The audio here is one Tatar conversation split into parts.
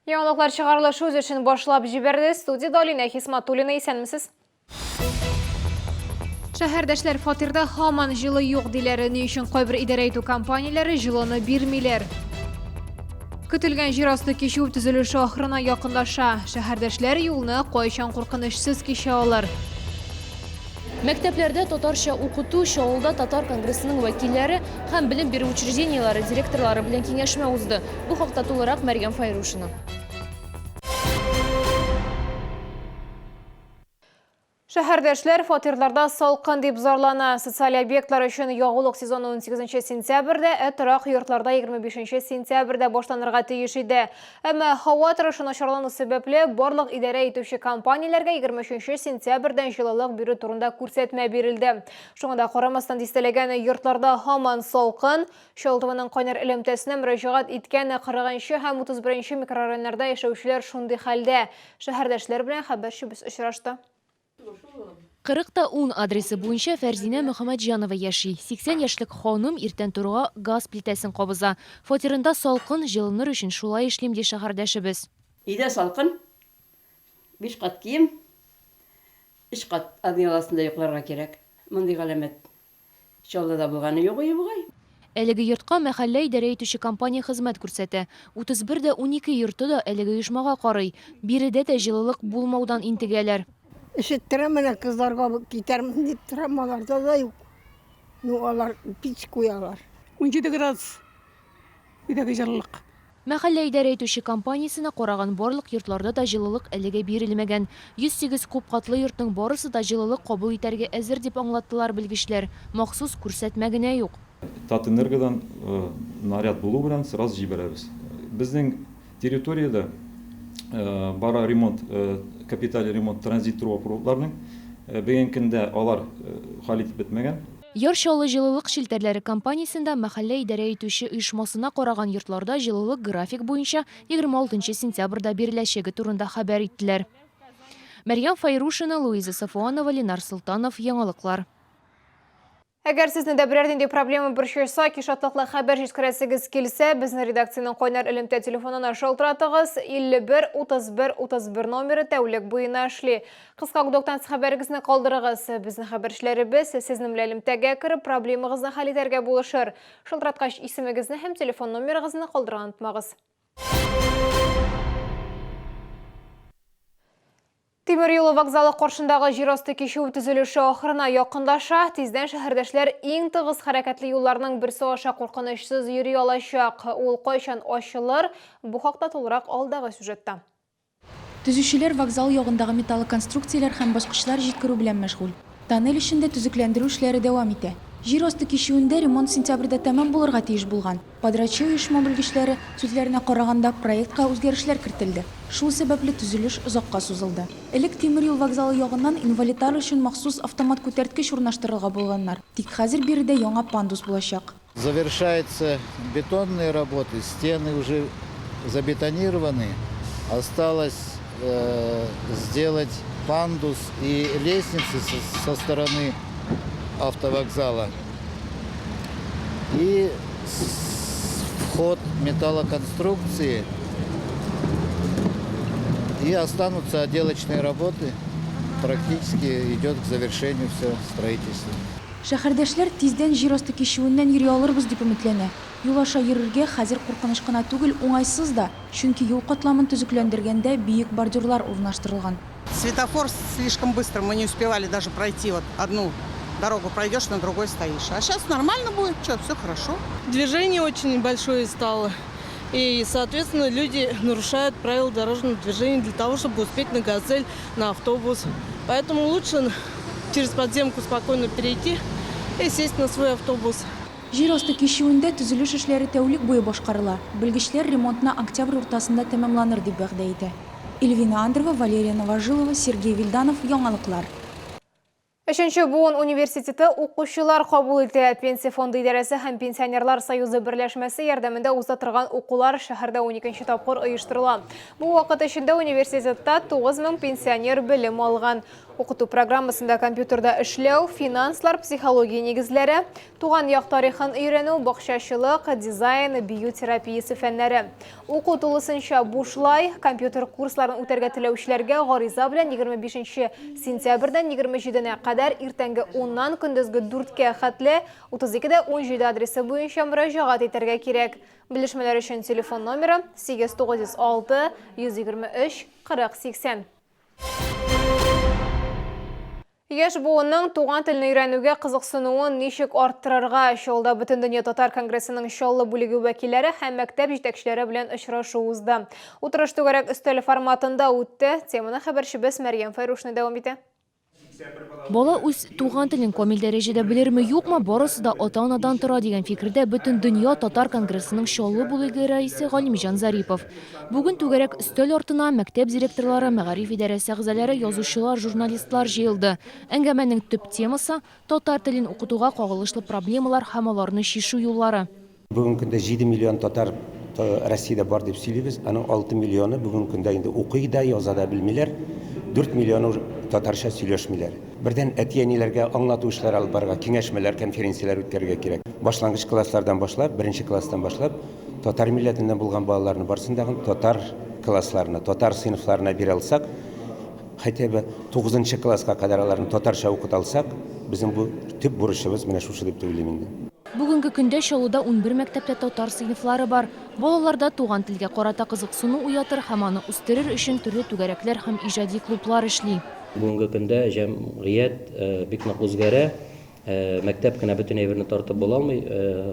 Яңалыклар чыгарылышы үз эшен башлап җибәрде. Студиядә Алинә Хисматуллина, исәнмесез. Шәһәрдәшләр фатирда һаман җылы юк диләр. Ни өчен кайбер идарә итү компанияләре җылыны бирмиләр? Көтелгән җир асты кичү төзелеше ахырына якынлаша. Шәһәрдәшләр юлны кайчан куркынычсыз кичә алыр? Мәктәпләрдә татарча укыту Чаллыда татар конгрессының вәкилләре һәм белем бирү учреждениеләре директорлары белән киңәшмә узды. Бу хакта тулырак Мәрьям Фәйрушина. Шәһәрдәшләр фатирларда салкын дип зарлана. Социаль объектлар өчен ягулык сезоны 18 сентябрьдә, ә торак йортларда 25 сентябрьдә башланырга тиеш иде. Әмма һава торышы начарлану сәбәпле, барлык идарә итүче компанияләргә 23 сентябрьдән җылылык бирү турында күрсәтмә бирелде. Шуңа да карамастан, дистәләгән йортларда һаман салкын. Чаллы-ТВның кайнар элемтәсенә мөрәҗәгать иткән 40 нчы һәм 31 нче микрорайоннарда яшәүчеләр шундый хәлдә. Шәһәрдәшләр белән хәбәрчебез очрашты. 40 та 10 адресы буенча Фәрзинә Мөхәммәтҗанова яши. 80 яшьлек ханым иртән торуга газ плитәсен кабыза. Фатирында салкын, җылыныр өчен шулай эшлим, ди шәһәрдәшебез. Өйдә салкын, биш кат кием, өч кат одеяло астында йокларга кирәк. Мондый галәмәт Чаллыда булганы юк ие бугай. Әлеге йортка мәхәллә идарә итүче компания хезмәт күрсәтә. 31 дә 12 йорты да әлеге оешмага карый. Биредә дә җылылык булмаудан интегәләр. Өшеттерәм менә кызларга китәрмен дип торам, аларда да юк. Ну алар пич куялар. 17 градус өйдәге җылылык. Мәхәллә идарә итүче компаниясенә караган барлык йортларда да җылылык әлегә бирелмәгән. 108 күпкатлы йортның барысы да җылылык кабул итәргә әзер, дип аңлаттылар белгечләр. Махсус күрсәтмә генә юк. Татэнергодан наряд булу белән сразу җибәрәбез. Безнең территориядә бара ремонт, капиталь ремонт транзит трубопроводларның. Бүгенге көндә алар хәл итеп бетмәгән. Яр Чаллы җылылык челтәрләре компаниясендә мәхәллә идарә итүче оешмасына караган йортларда җылылык график буенча 26 нчы сентябрьдә биреләчәге турында хәбәр иттеләр. Мәрьям Фәйрушина, Луиза Сафуанова, Ленар Солтанов, Яңалыклар. Әгәр сезне дә берәр нинди проблема борчыса, яки шатлыклы хәбәр җиткерәсегез килсә, безне редакциянең кайнар элемтә телефонына шалтыратыгыз. 51 31 31 номеры тәүлек буена эшли. Кыска гудоктан хәбәрегезне калдырыгыз. Безнең хәбәрчеләребез сезнең белән элемтәгә кереп, проблемагызны хәл итәргә булышыр. Шалтыраткач, исемегезне һәм телефон номерыгызны калдырырга онытмагыз. Тимер юлы вокзалы каршындагы җир асты кичү төзелеше ахырына якынлаша. Тиздән шәһәрдәшләр иң тыгыз хәрәкәтле юлларның берсе аша куркынычсыз йөри алачак. Ул кайчан ачылыр? Бу хакта тулырак алдагы сюжетта. Төзүчеләр вокзал ягындагы металлоконструкцияләр һәм баскычлар җиткерү белән мәшгуль. Тоннель эчендә төзекләндерү эшләре дәвам итә. Җир асты кичүендә ремонт сентябрьдә тәмам булырга тиеш булган. Подрядчы оешма белгечләре сүзләренә караганда, проектка үзгәрешләр кертелде. Шул сәбәпле төзелеш озакка сузылды. Элек тимер юл вокзалы ягыннан инвалидлар өчен махсус автомат күтәрткеч урнаштырырга булганнар. Тик хәзер биредә яңа пандус булачак. Завершаются бетонные работы, стены уже забетонированы. Осталось э, сделать пандус и лестницы со, со стороны автовокзала. И вход металлоконструкции. И останутся отделочные работы. Практически идет к завершению все строительство. Шәһәрдәшләр тиздән җир асты кичүеннән йөри алырбыз дип өметләнә. Юл аша йөрергә хәзер куркыныч кына түгел, уңайсыз да, чөнки юл катламын төзекләндергәндә биек бордюрлар урнаштырылган. Светофор слишком быстро, мы не успевали даже пройти, вот одну дорогу пройдешь, на другой стоишь. А сейчас нормально будет, что, все хорошо. Движение очень большое стало. И, соответственно, люди нарушают правила дорожного движения для того, чтобы успеть на «Газель», на автобус. Поэтому лучше через подземку спокойно перейти и сесть на свой автобус. Җир асты кичүендә төзелеш эшләре тәүлек буе башкарыла. Белгечләр ремонтны октябрь уртасында тәмамланыр дип вәгъдә итә. Эльвина Андрова, Валерия Новожилова, Сергей Вильданов, Яңалыклар. Өченче буын университеты укучылар кабул итә. Пенсия фонды идарәсе һәм Пенсионерлар союзы берләшмәсе ярдәмендә уза торган укулар шәһәрдә уникенче тапкыр оештырыла. Бу вакыт эчендә университетта 9000 пенсионер белем алган. Укыту программасында компьютерда эшләү, финанслар, психология нигезләре, туган як тарихын өйрәнү, бакчачылык, дизайн, бию терапиясе фәннәре. Уку тулысынча бушлай, компьютер курсларын үтәргә теләүчеләргә гариза белән 25 нче сентябрьдән 27 нә кадәр иртәнге уннан көндезге дүрткә хәтле 32 дә 17 адресы буенча мөрәҗәгать итәргә кирәк. Белешмәләр өчен телефон номеры, 8 906 123 40 80. Яшь буынның туган телне өйрәнүгә кызыксынуын ничек арттырырга? Чаллыда Бөтендөнья татар конгрессының Чаллы бүлеге вәкилләре һәм мәктәп җитәкчеләре белән очрашу узды. Утырыш түгәрәк өстәл форматында үтте. Теманы хәбәрчебез Мәрьям Фәйрушина дәвам итә. Бала үз туган телен камил дәрәҗәдә белерме-юкмы, барысы да ата-анадан тора, дигән фикердә Бөтендөнья татар конгрессының Чаллы бүлеге рәисе Галимҗан Зарипов. Бүген түгәрәк өстәл артына мәктәп директорлары, мәгариф идарәсе әгъзалары, язучылар, журналистлар җыелды. Әңгәмәнең төп темасы, татар телен укытуга кагылышлы проблемалар һәм аларны чишү юллары. Бүгенге көндә 7 миллион татар Россиядә бар дип сөйлибез. Аның 6 миллионы бүгенге көндә инде укый да, яза да белмиләр. 4 миллионы татарча сөйләшмиләр. Бердән, әти-әниләргә аңлату эшләре алып барырга, киңәшмәләр, конференцияләр үткәрергә кирәк. Башлангыч класслардан башлап, беренче класстан башлап, Татар милләтеннән булган балаларны барсын дагын татар классларына, татар сыйныфларына бирә алсак, хотя бы тугызынчы класска кадәр аларны татарча укыта алсак, безнең бу төп бурычыбыз менә шушы дип тә уйлыйм инде. Бүгенге көндә Чаллыда 11 мәктәптә татар сыйныфлары бар. Балаларда туган телгә карата кызыксыну уятыр һәм аны үстерер өчен төрле түгәрәкләр һәм иҗади клублар эшли. Бүгенге көндә җәмгыять бик нык үзгәрә. Мәктәп кенә бөтен әйберне тартып була алмый.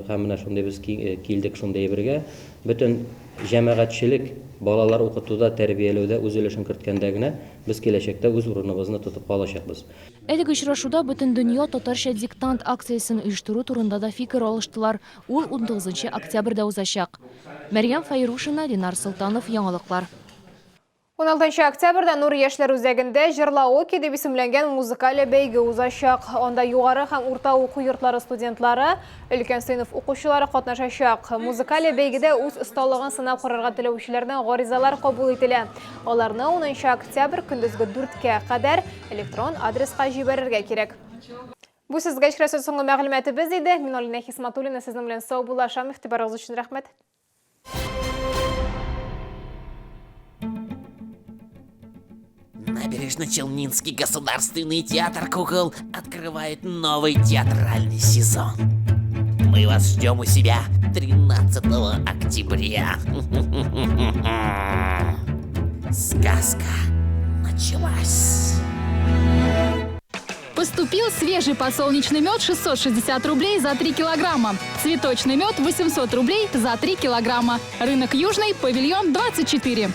Һәм менә шундый без килдек шундый әйбергә. Бөтен җәмәгатьчелек балалар укытуда, тәрбияләүдә үз өлешен керткәндә генә без киләчәктә үз урыныбызны тотып калачакбыз. Әлеге очрашуда Бөтендөнья татарча диктант акциясен оештыру турында да фикер алыштылар. Ул унтугызынчы октябрьдә узачак. Мәрьям Фәйрушина, Ленар Солтанов, Яңалыклар. 16 октябрьдә Нур яшьләр үзәгендә Җырлаоки дип исемләнгән музыкаль бәйге узачак. Анда югары һәм урта уку йортлары студентлары, өлкән сыйныф укучылары катнашачак. Музыкаль бәйгедә үз осталыгын сынап карарга теләүчеләрдән гаризалар кабул ителә. Аларны 10 октябрь көндезге 4-кә кадәр электрон адреска җибәрергә кирәк. Бу сезгә очрашу соңгы мәгълүматыбыз иде. Мин Алинә Хисматуллина сезнең белән саубуллашам. Игътибарыгыз өчен рәхмәт. Набережно-Челнинский государственный театр кукол открывает новый театральный сезон. Мы вас ждем у себя 13 октября. Сказка началась. Поступил свежий подсолнечный мед 660 рублей за 3 килограмма. Цветочный мед 800 рублей за 3 килограмма. Рынок Южный, павильон 24.